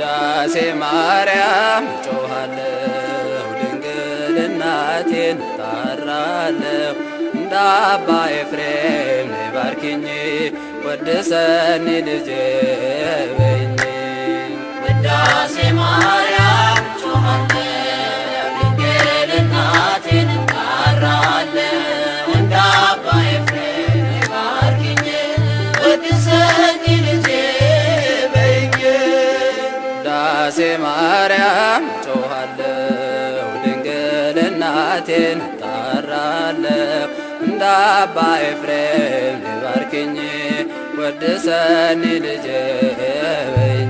ውዳሴ ማርያም እጮኻለሁ ድንግል እናቴን እጠራለሁ። እንደ አባ ኤፍሬም ነይ ባርኪኝ ወድሰኒ ልጄ በይኝ። ውዳሴ ማርያም እጮኻለሁ ድንግል እናቴን እጠራለሁ። እንደ አባ ኤፍሬም ነይ ባርኪኝ ወድሰኒ ልጄ በይኝ። ውዳሴ ማርያም እጮኻለሁ ድንግል እናቴን እጠራለሁ። እንደ አባ ኤፍሬም ነይ ባርኪኝ ወድሰኒ ልጄ በይኝ።